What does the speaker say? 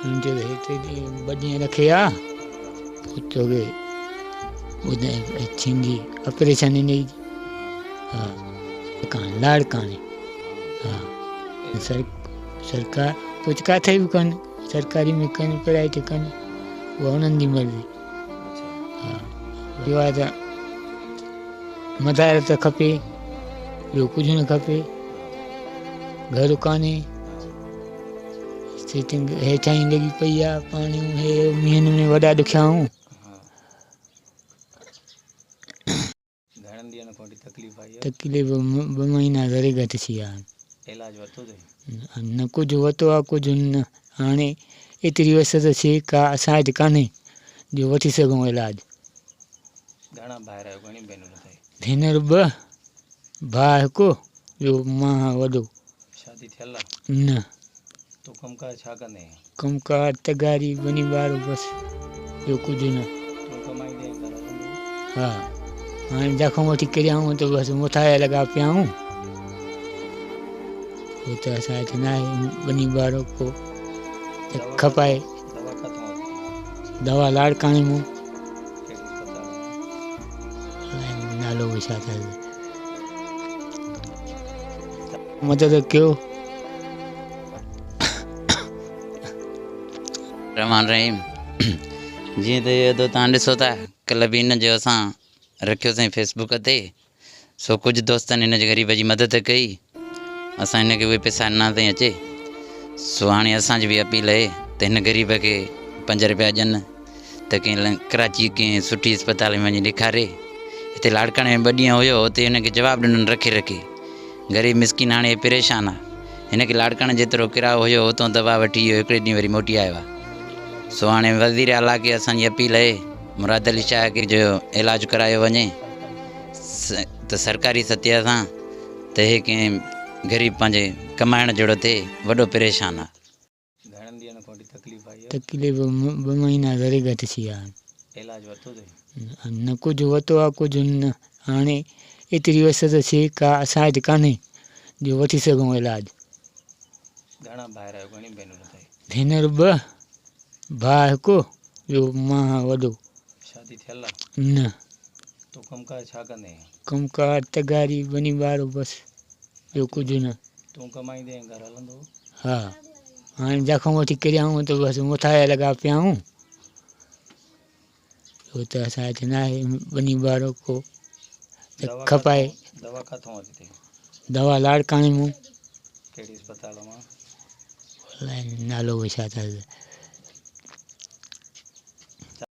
हुननि चयो त हिते ॿ ॾींहं रखे आ, पोइ तोखे ॿुधाए थींदी ऑपरेशन हिन जी। हा, लाड़काणे। हा, सरकार पोइ किथे बि कनि, सरकारी में कनि, प्राइवेट कनि, उहा उन्हनि जी मर्ज़ी। हा, ॿियो आहे त मदार त खपे, ॿियो कुझु न खपे। घर कान्हे, सीटिंग हेठां ई लॻी पई आहे, पाणी हे मींहं में वॾा ॾुखिया आहियूं। घणनि ॾींहनि खां वठी तकलीफ़ आई आहे? तकलीफ़ ॿ महीना ज़रे घटि थी विया आहिनि। इलाज वरितो अथई? न कुझु वरितो आहे, कुझु न। हाणे एतिरी वसत थिए का असां वटि कान्हे जो वठी सघूं इलाज। घणा भाइर आहियो, घणी भेनरूं अथई? भेनर ॿ, भाउ हिकु, ॿियो मां खां वॾो। शादी थियल आहे? न। तूं कमकार छा कंदे आहीं? कमकार तगारी बनी ॿारो बसि, ॿियो कुझु न। तूं कमाईंदे आहीं, घर हलंदो? हा, हाणे जंहिंखां वठी किरिया त बसि मुथाया लॻा पिया आहियूं। पोइ त असां वटि न आहे ॿनी ॿारो को त खपाए। दवा किथां वरिती? दवा लाड़काणे मां। कहिड़ी अस्पताल मां? नालो बि छा अथसि। मदद कयो। रहमान रहीम। जीअं त इहो तव्हां ॾिसो था, कल्ह बि हिन जो असां रखियोसीं फेसबुक ते, सो कुझु दोस्तनि हिन जे ग़रीब जी मदद कई, असां हिनखे उहे पैसा ॾिना अथई अचे। सो हाणे असांजी बि अपील आहे त हिन ग़रीब खे 5 रुपया ॾियनि त कंहिं कराची कंहिं सुठी अस्पताल में वञी ॾेखारे। हिते लाड़काणे में 2 ॾींहं हुयो, हुते हिनखे जवाबु ॾिनो रखे रखे। ग़रीब मिसकिन हाणे परेशान आहे। हिनखे लाड़काणे जेतिरो किरायो हुयो, उतां दवा वठी वियो, हिकिड़े ॾींहुं वरी मोटी आयो आहे। सो हाणे वज़ीर आला खे असांजी अपील आहे, मुराद अली शाह खे जो इलाज करायो वञे त सरकारी सतह सां, त हे कंहिं ग़रीब पंहिंजे कमाइण जहिड़ो थिए, वॾो परेशान आहे। घणनि ॾींहनि खां वठी तकलीफ़ आई आहे? तकलीफ़ ॿ महीना ज़रे घटि थी विया आहिनि। इलाज वरितो अथई? न कुझु वरितो आहे, कुझु न। हाणे एतिरी वसत थिए का असां वटि कान्हे जो वठी सघूं इलाज। घणा भाइर आहियो, घणी भेनरूं अथई? भेनर ॿ, भाउ हिकु, ॿियो मां खां वॾो। शादी थियल आहे? न। तूं कमकार छा कंदे आहीं? कमकार तगारी बनी ॿारो बसि, ॿियो कुझु न। तूं कमाईंदे आहीं, घर हलंदो? हा, हाणे जंहिंखां वठी किरिया त बसि मुथाया लॻा पिया आहियूं। पोइ त असां वटि न आहे ॿनी ॿारो को त खपाए। दवा किथां वरिती अथई? दवा लाड़काणे मां। कहिड़ी अस्पताल मां? नालो बि छा अथसि।